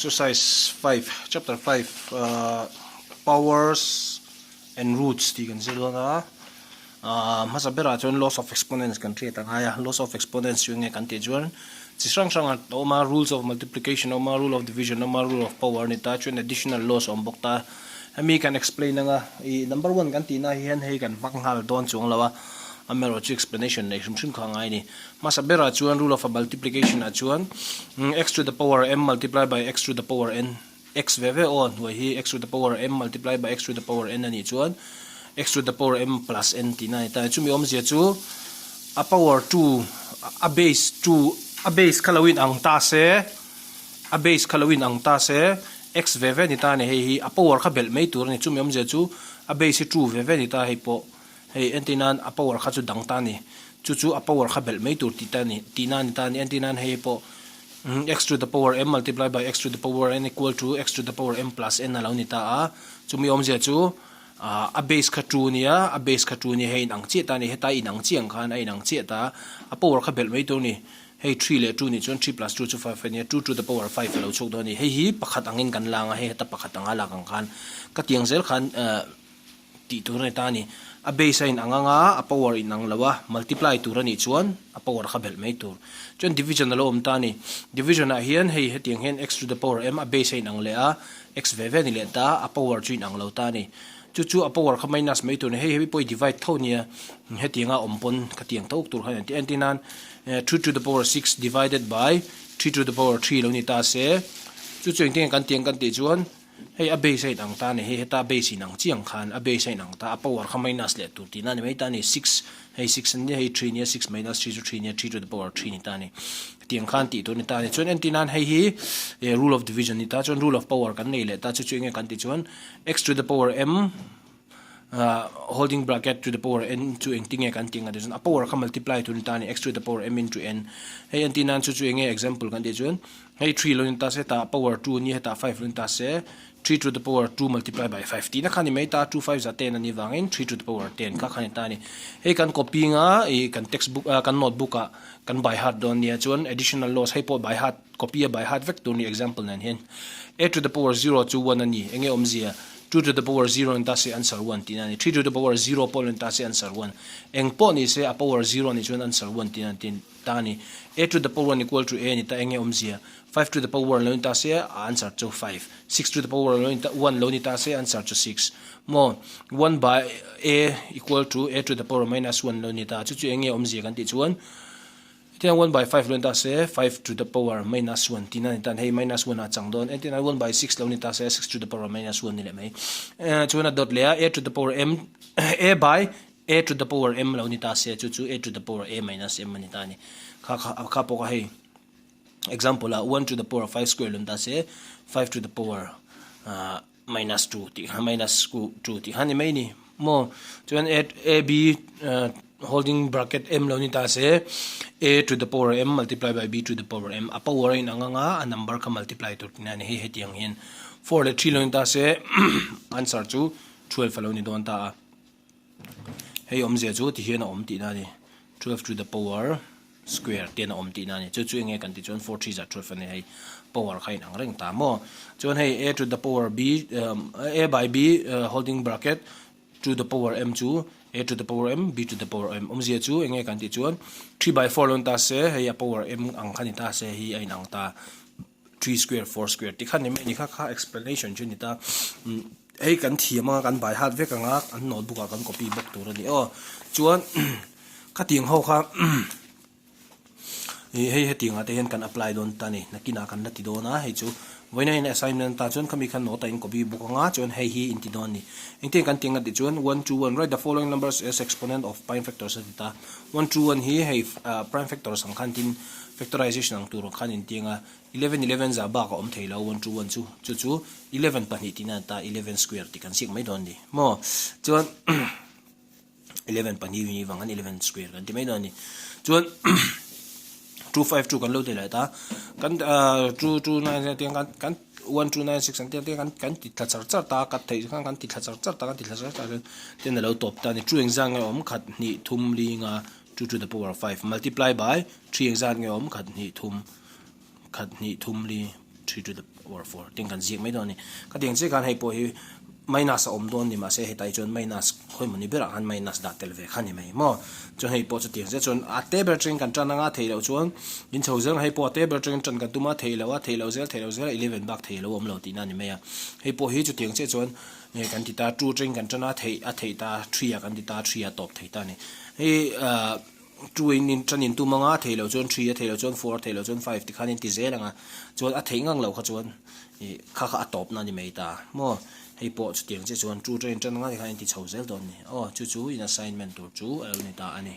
Exercise 5, chapter 5, powers and roots tih kan zir dawn a. Hmasa berah chuan laws of exponents kan hriat a ngai a. Laws of exponents chu enge kan tih chuan chi hrang hrang a awm a, rules of multiplication a awm a, rule of division a awm a, rule of power a ni ta. Chuan additional laws a awm bawk ta. Hemi kan explain anga ih number one kan tihna hian hei kan hmang nghal dawn chuang lo a, amaherawhchu chu explanation neih hrim hrim kha a ngai a ni. Hmasa berah chuan rule of a multiplication ah chuan x to the power m multiply by x to the power n, x ve ve aw hnuai hi x to the power m multiply by x to the power n a nih chuan x to the power m plus n tihna a ni ta. Chumi awmzia chu a power two a base two a base kha lo inang ta se a base kha lo inang ta se x ve ve a ni ta a ni. Hei hi a power kha belh mai tur a ni. Chumi awmzia chu a base hi two ve ve a ni ta hei pawh. Hei entir nan a power kha chu dang ta a ni. Chu chu a power kha belh mai tur tih ta a ni tihna a ni ta a ni. Entir nan hei pawh x to the power m multiply by x to the power n equal to x to the power m plus n a lo ni ta a. Chumi awmzia chu a base kha two a nia, a base kha two a nia hei inang chiah ta a ni. Heta inang chiah ang khan a inang chiah ta a, a power kha belh mai tur a ni. Hei three leh two nih chuan three plus two chu five a nia, two to the power five a lo chhuak dawn a ni. Hei hi pakhat angin kan lang a, hei heta pakhat anga lak ang khan ka tiang zel khan. Tih tur a ni ta a ni. A base a inang ang a, a power inang lo a, multiply tur a nih chuan a power kha belh mai tur. Chuan division a lo awm ta a ni. Division ah hian hei hetiang hian x to the power m a base a inang leh a, x ve ve a ni leh ta, a power chu inang lo ta a ni. Chu chu a power kha minus mai tur a ni. Hei hemi pawh i divide tho nia, hetianga awm pawn khatiang tho tur kha a ni. Entir nan 2 to the power 6 divided by 3 to the power 3 lo ni ta se, chu chu engtin nge kan tiang kan tih chuan, Hei a base a inang ta a ni, hei heta base inang chiang khan a base a inang ta, a power kha minus leh tur tihna a ni mai ta a ni, six hei six a nia hei three nia six minus three chu three nia three to the power three ni ta a ni, hetiang khan tih tur a ni ta a ni. Chuan entir nan hei hi eh rule of division ni ta, chuan rule of power kan nei leh ta chu chu enge kan tih chuan x to the power m ah holding bracket to the power n chu engtin nge kan tih ang a tih chuan a power kha multiply tur a ni ta a ni x to the power m into n, hei entir nan chu chu enge example kan tih chuan. Hei three lo in ta se hetah power two a ni hetah five lo in ta se three to the power two multiply by five tihna kha a ni mai ta two five za ten a nih vangin three to the power ten kha kha a ni ta a ni. Hei kan copy anga ih kan textbook ah kan notebook ah kan by heart dawn nia chuan additional laws hei pawh by heart copy a by heart vek tur a ni example nen hian a to the power zero chu one a ni enge awmzia two to the power zero in ta se answer one tihna a ni three to the power zero pawh lo in ta se answer one eng pawh ni se a power zero a nih chuan answer one tihna a ni. Ta a ni. A to the power one equal to A a ni ta enge awmzia? Five to the power one lo ni ta se a answer chu five. Six to the power lo ni ta one lo ni ta se answer chu six. Maw? One by A equal to A to the power minus one lo ni ta. Chu chu enge awmzia kan tih chuan hetiang one by five lo ni ta se five to the power minus one tihna a ni ta. Hei minus one ah chang dawn. Entirna one by six lo ni ta se six to the power minus one ni leh mai. Chuan a dawt leh a A to the power M A by A to the power m lo ni ta se chu chu a to the power a minus m a ni ta a ni. Kha kha kha pawh kha hei example ah 1 to the power 5 square lo ni ta se 5 to the power ah minus 2 tih kha minus 2 tih kha ni mai ni maw. Chuan a a b ah holding bracket m lo ni ta se a to the power m multiply by b to the power m a power a inang anga a number kha multiply tur tihna a ni. Hei hetiang hian 4 leh 3 lo ni ta se answer chu 12 a lo ni dawn ta a. Hei awmzia chu ti hian a awm tihna a ni. 12 to the power square te an a awm tihna a ni. Chu chu enge kan tih chuan 4 3 za 12 a ni hei. Power kha inang reng ta maw. Chuan hei a to the power b a by b holding bracket to the power m chu a to the power m b to the power m. Awmzia chu enge kan tih chuan 3 by 4 lo ni ta se hei a power m ang kha ni ta se hi a inang ta. 3 square 4 square ti kha ni mai ni kha kha explanation chu ni ta. Hei kan thiam anga kan by heart vek anga an notebook ah kan copy bawk tur a ni aw. Chuan khatiang ho kha ih hei hetiang ah te hian kan apply dawn ta a ni. Nakinah kan la ti dawn a hei chu vawiin a in assignment ta chuan khami kha note ah in copy bawk anga chuan hei hi in ti dawn a ni. Engtin kan ti ang tih chuan one two one write the following numbers as exponent of prime factors a ti ta. One two one hi hei prime factors ang khan tin factorization ang tur ang khan in ti anga. Eleven eleven zah bak a awm thei lo one two one chu chu chu eleven pahnih tihna a ni ta eleven square tih kan ziak mai dawn a ni maw chuan eleven pahnih ni vang khan eleven square kan ti mai dawn a ni chuan two five two kan lo ti leh ta kan ah two two nine tiang kan kan one two nine six an tia kan kan ti thla char char ta a cut theih khan kan ti thla char char ta kan ti thla char char chuan ten a lo tawp ta a ni two engzah nge awm khat hnih thum linga two to the power five multiply by three engzah nge awm khat hnih thum. Khat hnih thum li. 3 to the power 4 tin kan ziak mai dawn a ni. Khatiang chiah khan hei pawh hi minus a awm dawn ni mahse hetah hi chuan minus khawi mawni berah khan minus dah tel ve kha ni mai maw. Chuan hei pawh chutiang chiah chuan a te ber atangin kan tan anga theih loh chuan in chho zel ang hei pawh a te ber atangin tan kan tum a theih loh a theih loh zel theih loh zel a 11 bak thei a lo awm lo tihna a ni mai a. Hei pawh hi chutiang chiah chuan nge kan ti ta 2 atangin kan tan a theih a theih ta 3 a kan ti ta 3 a tawp thei ta a ni. Hei ah. 2 in in tan in tum anga a theih loh chuan 3 a theih loh chuan 4 a theih loh chuan 5 tikhan in ti zel anga chuan a theih ngang loh kha chuan ih kha kha a tawp na ni mai ta maw hei pawh chutiang chiah chuan 2 tan in tan anga tikhan in ti chho zel dawn a ni aw chu chu in assignment tur chu a lo ni ta a ni.